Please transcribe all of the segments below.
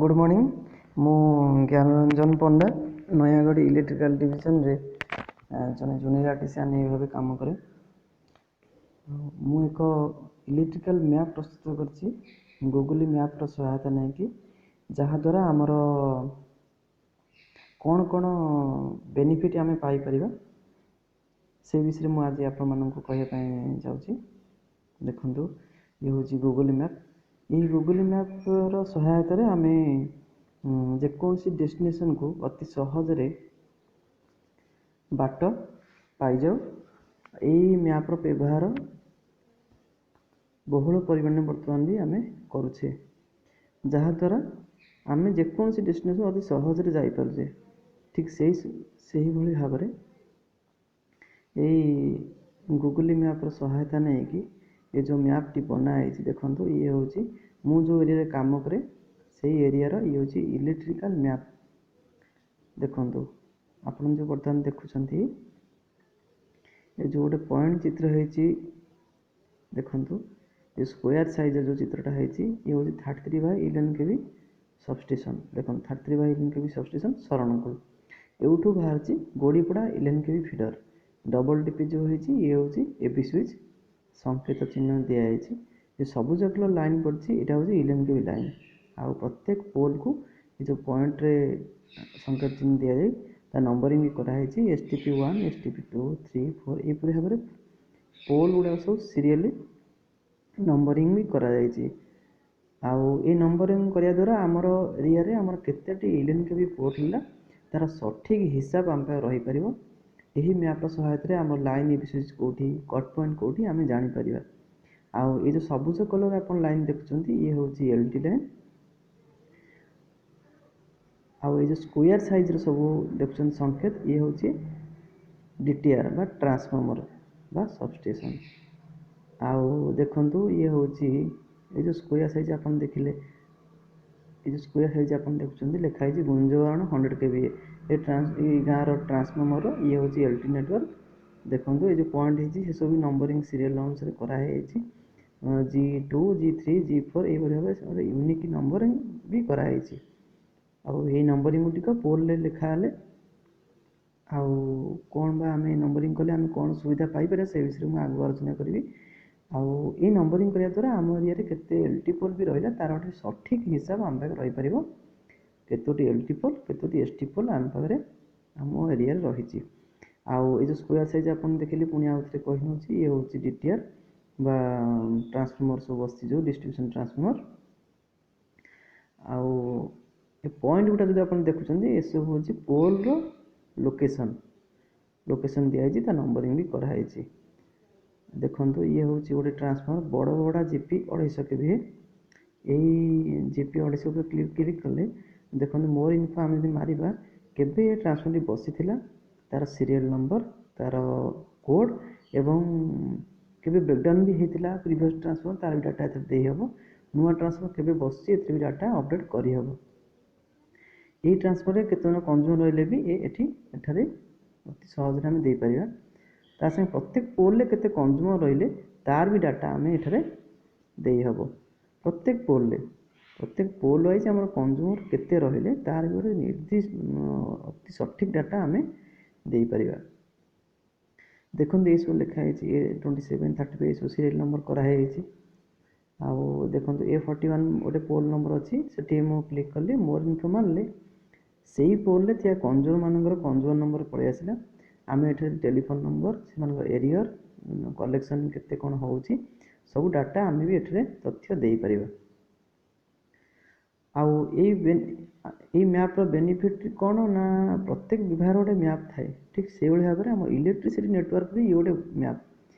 Good morning. ମୁଁ Gyanaranjan Panda, Nayagarh electrical ଡିଭିଜନରେ ଜଣେ junior ଆର୍ଟିସିଆନ୍ ଭାବେ କାମ କରେ। ମୁଁ ଏକ ଇଲେକ୍ଟ୍ରିକାଲ ମ୍ୟାପ୍ ପ୍ରସ୍ତୁତ କରିଛି ଗୁଗୁଲ୍ ମ୍ୟାପ୍ର ସହାୟତା ନେଇକି, ଯାହାଦ୍ୱାରା ଆମର କ'ଣ କ'ଣ ବେନିଫିଟ୍ ଆମେ ପାଇପାରିବା ସେ ବିଷୟରେ ମୁଁ ଆଜି ଆପଣମାନଙ୍କୁ କହିବା ପାଇଁ ଯାଉଛି। ଦେଖନ୍ତୁ, ଇଏ ହେଉଛି ଗୁଗୁଲ୍ ମ୍ୟାପ୍। ଏହି ଗୁଗୁଲ୍ ମ୍ୟାପ୍ର ସହାୟତାରେ ଆମେ ଯେକୌଣସି ଡେଷ୍ଟିନେସନ୍କୁ ଅତି ସହଜରେ ବାଟ ପାଇଯାଉ। ଏଇ ମ୍ୟାପ୍ର ବ୍ୟବହାର ବହୁଳ ପରିମାଣରେ ବର୍ତ୍ତମାନ ବି ଆମେ କରୁଛେ, ଯାହାଦ୍ୱାରା ଆମେ ଯେକୌଣସି ଡେଷ୍ଟିନେସନ୍ ଅତି ସହଜରେ ଯାଇପାରୁଛେ। ଠିକ୍ ସେହିଭଳି ଭାବରେ ଏଇ ଗୁଗୁଲ୍ ମ୍ୟାପ୍ର ସହାୟତା ନେଇକି ଏ ଯେଉଁ ମ୍ୟାପ୍ଟି ବନା ହେଇଛି, ଦେଖନ୍ତୁ, ଇଏ ହେଉଛି ମୁଁ ଯେଉଁ ଏରିଆରେ କାମ କରେ ସେଇ ଏରିଆର ଇଏ ହେଉଛି ଇଲେକ୍ଟ୍ରିକାଲ ମ୍ୟାପ୍। ଦେଖନ୍ତୁ, ଆପଣ ଯେଉଁ ବର୍ତ୍ତମାନ ଦେଖୁଛନ୍ତି, ଏ ଯେଉଁ ଗୋଟେ ପଏଣ୍ଟ ଚିତ୍ର ହେଇଛି, ଦେଖନ୍ତୁ, ଏ ସ୍କୋୟାର ସାଇଜ୍ର ଯେଉଁ ଚିତ୍ରଟା ହେଇଛି, ଇଏ ହେଉଛି 33/11 KV substation. ଦେଖନ୍ତୁ, 33/11 KV substation, Sharankul. ଏଇଠୁ ବାହାରିଛି Godipada 11 KV feeder. Double DP ଯେଉଁ ହେଇଛି, ଇଏ ହେଉଛି ଏ ବି ସୁଇଚ୍ ସଂକେତ ଚିହ୍ନ ଦିଆଯାଇଛି। ଏ ସବୁଜ କଲର୍ ଲାଇନ୍ ପଡ଼ିଛି, ଏଇଟା ହେଉଛି 11 କେଭି ଲାଇନ୍। ଆଉ ପ୍ରତ୍ୟେକ ପୋଲ୍କୁ ଏ ଯେଉଁ ପଏଣ୍ଟରେ ସଂକେତ ଚିହ୍ନ ଦିଆଯାଇ ତା ନମ୍ବରିଂ ବି କରାହେଇଛି, STP 1, STP 2, 3, 4, ଏହିପରି ଭାବରେ ପୋଲ୍ ଗୁଡ଼ାକ ସବୁ ସିରିଏଲି ନମ୍ବରିଂ ବି କରାଯାଇଛି। ଆଉ ଏଇ ନମ୍ବରିଂ କରିବା ଦ୍ୱାରା ଆମର ଏରିଆରେ ଆମର କେତେଟି 11 କେଭି ପୋଲ୍ ହେଲା, ତା'ର ସଠିକ୍ ହିସାବ ଆମ ପାଖରେ ରହିପାରିବ। ଏହି ମ୍ୟାପ୍ର ସହାୟତାରେ ଆମର ଲାଇନ୍ ଏ ବି ସୁଇଚ୍ କେଉଁଠି, କଟ୍ ପଏଣ୍ଟ କେଉଁଠି, ଆମେ ଜାଣିପାରିବା। ଆଉ ଏଇ ଯେଉଁ ସବୁଜ କଲର୍ ଆପଣ ଲାଇନ୍ ଦେଖୁଛନ୍ତି, ଇଏ ହେଉଛି ଏଲ୍ ଟି ଲାଇନ୍। ଆଉ ଏଇ ଯେଉଁ ସ୍କୋୟାର ସାଇଜ୍ର ସବୁ ଦେଖୁଛନ୍ତି ସଂକେତ, ଇଏ ହେଉଛି ଡି ଟି ଆର୍ ବା ଟ୍ରାନ୍ସଫର୍ମର ବା ସବଷ୍ଟେସନ୍। ଆଉ ଦେଖନ୍ତୁ, ଇଏ ହେଉଛି ଏଇ ଯେଉଁ ସ୍କୋୟାର ସାଇଜ୍ ଆପଣ ଦେଖିଲେ, ଏଇ ଯେଉଁ ସ୍କୋୟାର ସାଇଜ୍ ଆପଣ ଦେଖୁଛନ୍ତି, ଲେଖା ହେଇଛି ଗୁଞ୍ଜବାଣ 100 କେଭି। ଏ ଟ୍ରାନ୍ସ ଏଇ ଗାଁର ଟ୍ରାନ୍ସଫର୍ମର, ଇଏ ହେଉଛି ଏଲ୍ ଟି ନେଟୱାର୍କ। ଦେଖନ୍ତୁ, ଏଇ ଯେଉଁ ପଏଣ୍ଟ ହେଇଛି, ସେସବୁ ବି ନମ୍ବରିଂ ସିରିଏଲ୍ ଅନୁସାରେ କରାହେଇଛି, G2, G3, G4, ଏଇଭଳି ଭାବେ ଗୋଟେ ୟୁନିକ୍ ନମ୍ବରିଂ ବି କରାହେଇଛି। ଆଉ ଏଇ ନମ୍ବରିଂ ଗୁଡ଼ିକ ପୋଲ୍ରେ ଲେଖା ହେଲେ ଆଉ କ'ଣ ବା ଆମେ ନମ୍ବରିଂ କଲେ ଆମେ କ'ଣ ସୁବିଧା ପାଇପାରିବା, ସେ ବିଷୟରେ ମୁଁ ଆଗକୁ ଆଲୋଚନା କରିବି। ଆଉ ଏଇ ନମ୍ବରିଂ କରିବା ଦ୍ୱାରା ଆମ ଏରିଆରେ କେତେ ଏଲ୍ ଟି ପୋଲ୍ ବି ରହିଲା, ତା'ର ଗୋଟେ ସଠିକ୍ ହିସାବ ଆମ ପାଖରେ ରହିପାରିବ। କେତୋଟି ଏଲ୍ ଟି ପୋଲ୍, କେତୋଟି ଏସ୍ ଟି ପୋଲ୍ ଆମ ପାଖରେ ଆମ ଏରିଆରେ ରହିଛି। ଆଉ ଏଇ ଯେଉଁ ସ୍କୋୟାର ସାଇଜ୍ ଆପଣ ଦେଖିଲେ, ପୁଣି ଆଉ ଥରେ କହି ନେଉଛି, ଇଏ ହେଉଛି ଡି ଟି ଆର୍ ବା ଟ୍ରାନ୍ସଫର୍ମର ସବୁ ବସିଛି ଯେଉଁ ଡିଷ୍ଟ୍ରିବ୍ୟୁସନ୍ ଟ୍ରାନ୍ସଫର୍ମର। ଆଉ ଏ ପଏଣ୍ଟ ଗୁଡ଼ା ଯଦି ଆପଣ ଦେଖୁଛନ୍ତି, ଏସବୁ ହେଉଛି ପୋଲ୍ର ଲୋକେସନ୍। ଲୋକେସନ୍ ଦିଆହେଇଛି, ତା ନମ୍ବରିଂ ବି କରାହେଇଛି। ଦେଖନ୍ତୁ, ଇଏ ହେଉଛି ଗୋଟେ ଟ୍ରାନ୍ସଫର୍ମର, ବଡ଼ ଜିପି 250 କେଭି। ଏଇ ଜିପି 250 ଉପରେ କ୍ଲିକ୍ କଲେ, ଦେଖନ୍ତୁ, ମୋର ଇନଫୋ ଆମେ ଯଦି ମାରିବା, କେବେ ଏ ଟ୍ରାନ୍ସଫର୍ମରଟି ବସିଥିଲା, ତା'ର ସିରିଏଲ୍ ନମ୍ବର, ତା'ର କୋଡ଼୍ ଏବଂ କେବେ ବ୍ରେକ୍ଡାଉନ୍ ବି ହେଇଥିଲା ପ୍ରିଭିୟସ୍ ଟ୍ରାନ୍ସଫର୍ମର, ତା'ର ବି ଡାଟା ଏଥିରେ ଦେଇହେବ। ନୂଆ ଟ୍ରାନ୍ସଫର୍ମର କେବେ ବସିଛି, ଏଥିରେ ବି ଡାଟା ଅପଡ଼େଟ୍ କରିହେବ। ଏଇ ଟ୍ରାନ୍ସଫର୍ମରରେ କେତେ ଜଣ କନଜ୍ୟୁମର ରହିଲେ ବି ଏ ଏଠି ଏଠାରେ ଅତି ସହଜରେ ଆମେ ଦେଇପାରିବା। ତା ସାଙ୍ଗେ ପ୍ରତ୍ୟେକ ପୋଲ୍ରେ କେତେ କନଜ୍ୟୁମର ରହିଲେ, ତାର ବି ଡାଟା ଆମେ ଏଠାରେ ଦେଇହେବ। ପ୍ରତ୍ୟେକ ପୋଲ୍ରେ, ପ୍ରତ୍ୟେକ ପୋଲ୍ ୱାଇଜ୍ ଆମର କନଜ୍ୟୁମର କେତେ ରହିଲେ, ତାର ବି ଗୋଟେ ନିର୍ଦ୍ଦିଷ୍ଟ ଅତି ସଠିକ୍ ଡାଟା ଆମେ ଦେଇପାରିବା। ଦେଖନ୍ତୁ, ଏଇସବୁ ଲେଖା ହେଇଛି, A 27, 35, ଏସବୁ ସିରିଏଲ୍ ନମ୍ବର କରାହେଇଛି। ଆଉ ଦେଖନ୍ତୁ, ଏ 41 ଗୋଟେ ପୋଲ୍ ନମ୍ବର ଅଛି। ସେଠି ମୁଁ କ୍ଲିକ୍ କଲି, ମୋର ଇନଫୋ ମାରିଲେ ସେଇ ପୋଲ୍ରେ ଥିବା କନଜ୍ୟୁମରମାନଙ୍କର କନଜ୍ୟୁମର ନମ୍ବର ପଳେଇ ଆସିଲା। ଆମେ ଏଠାରେ ଟେଲିଫୋନ୍ ନମ୍ବର, ସେମାନଙ୍କର ଏରିୟର, କଲେକ୍ସନ୍ କେତେ କ'ଣ ହେଉଛି, ସବୁ ଡାଟା ଆମେ ବି ଏଠାରେ ତଥ୍ୟ ଦେଇପାରିବା। ଆଉ ଏଇ ମ୍ୟାପ୍ର ବେନିଫିଟ୍ କ'ଣ ନା, ପ୍ରତ୍ୟେକ ବିଭାଗର ଗୋଟେ ମ୍ୟାପ୍ ଥାଏ, ଠିକ୍ ସେଇଭଳି ଭାବରେ ଆମ ଇଲେକ୍ଟ୍ରିସିଟି ନେଟୱାର୍କ ବି ଇଏ ଗୋଟେ ମ୍ୟାପ୍,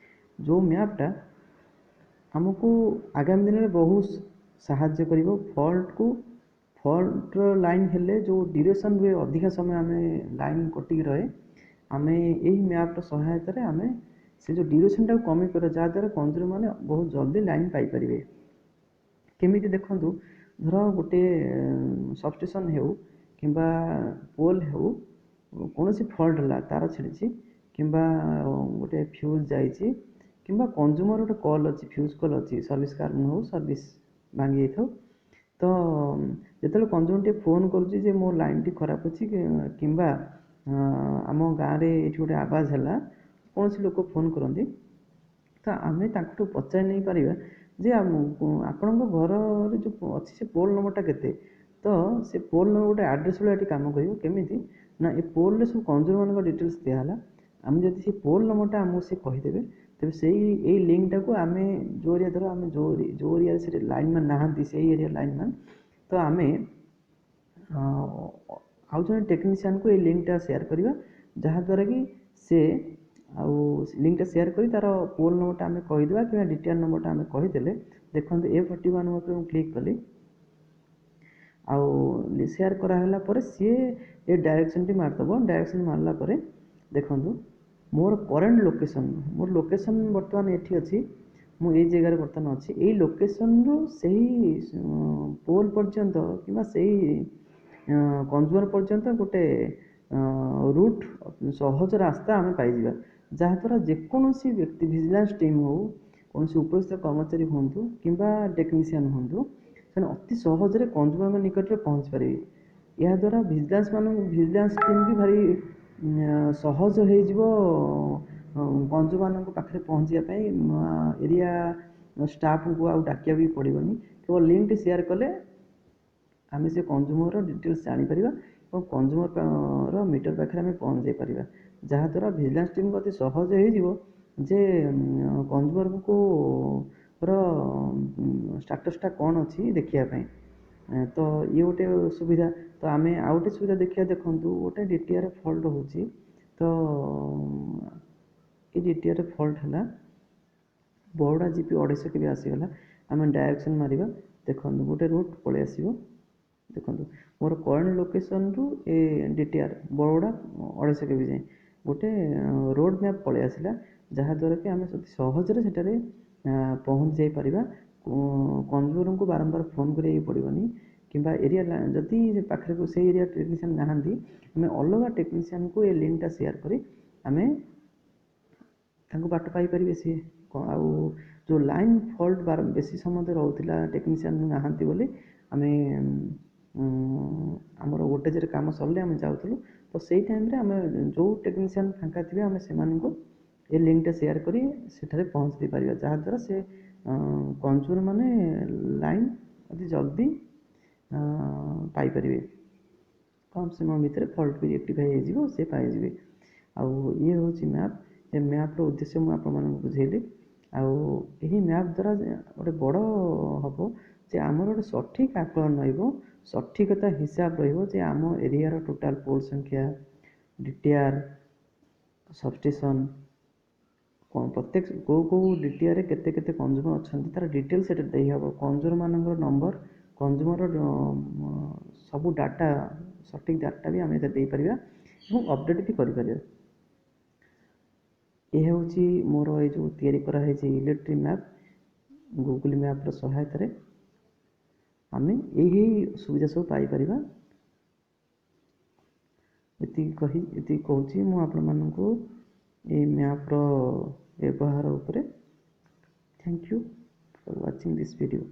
ଯେଉଁ ମ୍ୟାପ୍ଟା ଆମକୁ ଆଗାମୀ ଦିନରେ ବହୁତ ସାହାଯ୍ୟ କରିବ। ଫଲ୍ଟର ଲାଇନ୍ ହେଲେ ଯେଉଁ ଡ୍ୟୁରେସନ୍ ରୁହେ, ଅଧିକା ସମୟ ଆମେ ଲାଇନ୍ କଟିକି ରହେ, ଆମେ ଏଇ ମ୍ୟାପ୍ର ସହାୟତାରେ ଆମେ ସେ ଯେଉଁ ଡ୍ୟୁରେସନ୍ଟାକୁ କମେଇ ପାରିବା, ଯାହାଦ୍ୱାରା କନଜ୍ୟୁମର ମାନେ ବହୁତ ଜଲ୍ଦି ଲାଇନ୍ ପାଇପାରିବେ। କେମିତି ଦେଖନ୍ତୁ, ଧର ଗୋଟେ ସବଷ୍ଟେସନ୍ ହେଉ କିମ୍ବା ପୋଲ୍ ହେଉ, କୌଣସି ଫଲ୍ଟ ହେଲା, ତାର ଛିଡ଼ିଛି କିମ୍ବା ଗୋଟେ ଫ୍ୟୁଜ୍ ଯାଇଛି କିମ୍ବା କନଜ୍ୟୁମର ଗୋଟେ କଲ୍ ଅଛି, ଫ୍ୟୁଜ୍ କଲ୍ ଅଛି, ସର୍ଭିସ୍ କାରଣ ହଉ, ସର୍ଭିସ୍ ଭାଙ୍ଗି ଯାଇଥାଉ, ତ ଯଦି ଯେତେବେଳେ କଞ୍ଜୁମର ଟିକେ ଫୋନ୍ କରୁଛି ଯେ ମୋ ଲାଇନ୍ଟି ଖରାପ ଅଛି କିମ୍ବା ଆମ ଗାଁରେ ଏଇଠି ଗୋଟେ ଆବାଜ ହେଲା, କୌଣସି ଲୋକ ଫୋନ୍ କରନ୍ତି, ତ ଆମେ ତାଙ୍କଠୁ ପଚାରି ନେଇପାରିବା ଯେ ଆପଣଙ୍କ ଘରରେ ଯେଉଁ ଅଛି ସେ ପୋଲ୍ ନମ୍ବରଟା କେତେ। ତ ସେ ପୋଲ୍ ନମ୍ବର ଗୋଟେ ଆଡ୍ରେସ୍ ଭଳିଆ ଏଠି କାମ କରିବ। କେମିତି ନା ଏ ପୋଲ୍ରେ ସବୁ କଞ୍ଜୁମରମାନଙ୍କ ଡିଟେଲ୍ସ ଦିଆହେଲା। ଆମେ ଯଦି ସେ ପୋଲ୍ ନମ୍ବରଟା ଆମକୁ ସେ କହିଦେବେ, ତେବେ ସେଇ ଏଇ ଲିଙ୍କଟାକୁ ଆମେ ଯେଉଁ ଏରିଆ ଧର ଆମେ ଯେଉଁ ଯେଉଁ ଏରିଆରେ ସେଠି ଲାଇନ୍ ମ୍ୟାନ୍ ନାହାନ୍ତି, ସେଇ ଏରିଆ ଲାଇନ୍ ମ୍ୟାନ୍, ତ ଆମେ ଆଉ ଜଣେ ଟେକ୍ନିସିଆନ୍କୁ ଏଇ ଲିଙ୍କଟା ସେୟାର କରିବା, ଯାହାଦ୍ୱାରା କି ସେ ଆଉ ଲିଙ୍କଟା ସେୟାର କରି ତା'ର ପୋଲ୍ ନମ୍ବରଟା ଆମେ କହିଦେବା କିମ୍ବା ଡିଟିଆର୍ ନମ୍ବରଟା ଆମେ କହିଦେଲେ। ଦେଖନ୍ତୁ, A41 ଉପରେ ମୁଁ କ୍ଲିକ୍ କଲି ଆଉ ସେୟାର କରାହେଲା ପରେ ସିଏ ଏ ଡାଇରେକ୍ସନ୍ଟି ମାରିଦେବ। ଡାଇରେକ୍ସନ୍ ମାରିଲା ପରେ ଦେଖନ୍ତୁ, ମୋର କରେଣ୍ଟ ଲୋକେସନ୍, ମୋର ଲୋକେସନ୍ ବର୍ତ୍ତମାନ ଏଠି ଅଛି, ମୁଁ ଏଇ ଜାଗାରେ ବର୍ତ୍ତମାନ ଅଛି। ଏଇ ଲୋକେସନ୍ରୁ ସେଇ ପୋଲ୍ ପର୍ଯ୍ୟନ୍ତ କିମ୍ବା ସେଇ କଞ୍ଜୁମର୍ ପର୍ଯ୍ୟନ୍ତ ଗୋଟେ ରୁଟ୍, ସହଜ ରାସ୍ତା ଆମେ ପାଇଯିବା, ଯାହାଦ୍ୱାରା ଯେକୌଣସି ବ୍ୟକ୍ତି, ଭିଜିଲାନ୍ସ ଟିମ୍ ହେଉ, କୌଣସି ଉପସ୍ଥିତ କର୍ମଚାରୀ ହୁଅନ୍ତୁ କିମ୍ବା ଟେକ୍ନିସିଆନ୍ ହୁଅନ୍ତୁ, ସେମାନେ ଅତି ସହଜରେ କଞ୍ଜୁମର୍ଙ୍କ ନିକଟରେ ପହଞ୍ଚି ପାରିବେ। ଏହାଦ୍ୱାରା ଭିଜିଲାନ୍ସ ମାନଙ୍କୁ, ଭିଜିଲାନ୍ସ ଟିମ୍ ବି ଭାରି ସହଜ ହେଇଯିବ କଞ୍ଜୁମର୍ମାନଙ୍କ ପାଖରେ ପହଞ୍ଚିବା ପାଇଁ। ଏରିଆ ଷ୍ଟାଫ୍ଙ୍କୁ ଆଉ ଡାକିବାକୁ ବି ପଡ଼ିବନି। କେବଳ ଲିଙ୍କଟି ସେୟାର କଲେ ଆମେ ସେ କଞ୍ଜୁମର୍ର ଡିଟେଲ୍ସ ଜାଣିପାରିବା ଏବଂ କଞ୍ଜୁମର୍ର ମିଟର ପାଖରେ ଆମେ ପହଞ୍ଚାଇ ପାରିବା, ଯାହାଦ୍ୱାରା ଭିଜିଲାନ୍ସ ଟିମ୍କୁ ଅତି ସହଜ ହେଇଯିବ ଯେ କଞ୍ଜୁମର୍ଙ୍କୁ ର ଷ୍ଟାଟସ୍ଟା କ'ଣ ଅଛି ଦେଖିବା ପାଇଁ। ତ ଇଏ ଗୋଟେ ସୁବିଧା। ତ ଆମେ ଆଉ ଗୋଟେ ସୁବିଧା ଦେଖିବା। ଦେଖନ୍ତୁ, ଗୋଟେ ଡିଟିଆର୍ ଫଲ୍ଟ ହେଉଛି। ତ ଏଇ ଡିଟିଆର୍ ଫଲ୍ଟ ହେଲା, ବରଡ଼ା ଜିପି 250 କେବି ଆସିଗଲା। ଆମେ ଡାଇରେକ୍ସନ୍ ମାରିବା, ଦେଖନ୍ତୁ ଗୋଟେ ରୁଟ୍ ପଳେଇ ଆସିବ। ଦେଖନ୍ତୁ, ମୋର କରେଣ୍ଟ ଲୋକେସନ୍ରୁ ଏ ଡିଟିଆର୍ ବରଡ଼ା 250 କେବି ଯାଏଁ ଗୋଟେ ରୋଡ଼ ମ୍ୟାପ୍ ପଳେଇ ଆସିଲା, ଯାହାଦ୍ୱାରା କି ଆମେ ଅତି ସହଜରେ ସେଠାରେ ପହଞ୍ଚି ଯାଇପାରିବା। କଞ୍ଜୁମର୍ଙ୍କୁ ବାରମ୍ବାର ଫୋନ୍ କରିବାକୁ ପଡ଼ିବନି। କିମ୍ବା ଏରିଆ ଯଦି ପାଖରେ ସେଇ ଏରିଆ ଟେକ୍ନିସିଆନ୍ ନାହାନ୍ତି, ଆମେ ଅଲଗା ଟେକ୍ନିସିଆନ୍କୁ ଏ ଲିଙ୍କଟା ସେୟାର କରି ଆମେ ତାଙ୍କୁ ବାଟ ପାଇପାରିବେ ସିଏ। ଆଉ ଯେଉଁ ଲାଇନ୍ ଫଲ୍ଟ ବେଶୀ ସମୟ ରହୁଥିଲା ଟେକ୍ନିସିଆନ୍ ନାହାନ୍ତି ବୋଲି, ଆମେ ଆମର ଭୋଲ୍ଟେଜ୍ରେ କାମ ସରିଲେ ଆମେ ଯାଉଥିଲୁ, ତ ସେଇ ଟାଇମ୍ରେ ଆମେ ଯେଉଁ ଟେକ୍ନିସିଆନ୍ ଫାଙ୍କା ଥିବେ, ଆମେ ସେମାନଙ୍କୁ ଏ ଲିଙ୍କଟା ସେୟାର କରି ସେଠାରେ ପହଞ୍ଚି ଦେଇପାରିବା, ଯାହାଦ୍ୱାରା ସେ କଞ୍ଜୁମର୍ ମାନେ ଲାଇନ୍ ଅତି ଜଲ୍ଦି ପାଇପାରିବେ। କମ୍ ସମୟ ଭିତରେ ଫଲ୍ଟ ବି ରେକ୍ଟିଫାଇ ହେଇଯିବ, ସେ ପାଇଯିବେ। ଆଉ ଇଏ ହେଉଛି ମ୍ୟାପ୍। ଏ ମ୍ୟାପ୍ର ଉଦ୍ଦେଶ୍ୟ ମୁଁ ଆପଣମାନଙ୍କୁ ବୁଝେଇଲି। ଆଉ ଏହି ମ୍ୟାପ୍ ଦ୍ୱାରା ଗୋଟେ ବଡ଼ ହେବ ଯେ ଆମର ଗୋଟେ ସଠିକ୍ ଆକଳନ ରହିବ, ସଠିକତା ହିସାବ ରହିବ ଯେ ଆମ ଏରିଆର ଟୋଟାଲ୍ ପୋଲ୍ ସଂଖ୍ୟା, ଡିଟିଆର୍, ସବଷ୍ଟେସନ୍, ପ୍ରତ୍ୟେକ କେଉଁ କେଉଁ ଡିଟିଆର୍ରେ କେତେ କେତେ କଞ୍ଜୁମର୍ ଅଛନ୍ତି, ତା'ର ଡିଟେଲ୍ସ ସେଠି ଦେଇହେବ। କଞ୍ଜୁମର୍ମାନଙ୍କର ନମ୍ବର, କଞ୍ଜୁମର୍ର ସବୁ ଡାଟା, ସଠିକ୍ ଡାଟା ବି ଆମେ ଏଥିରେ ଦେଇପାରିବା ଏବଂ ଅପଡ଼େଟ୍ ବି କରିପାରିବା। ଏ ହେଉଛି ମୋର ଏଇ ଯେଉଁ ତିଆରି କରାହେଇଛି ଇଲେକ୍ଟ୍ରିକ୍ ମ୍ୟାପ୍, ଗୁଗୁଲ୍ ମ୍ୟାପ୍ର ସହାୟତାରେ ଆମେ ଏହି ସୁବିଧା ସବୁ ପାଇପାରିବା। ଏତିକି କହି, ଏତିକି କହୁଛି ମୁଁ ଆପଣମାନଙ୍କୁ ଏଇ ମ୍ୟାପ୍ର ବ୍ୟବହାର ଉପରେ। Thank you for watching this video.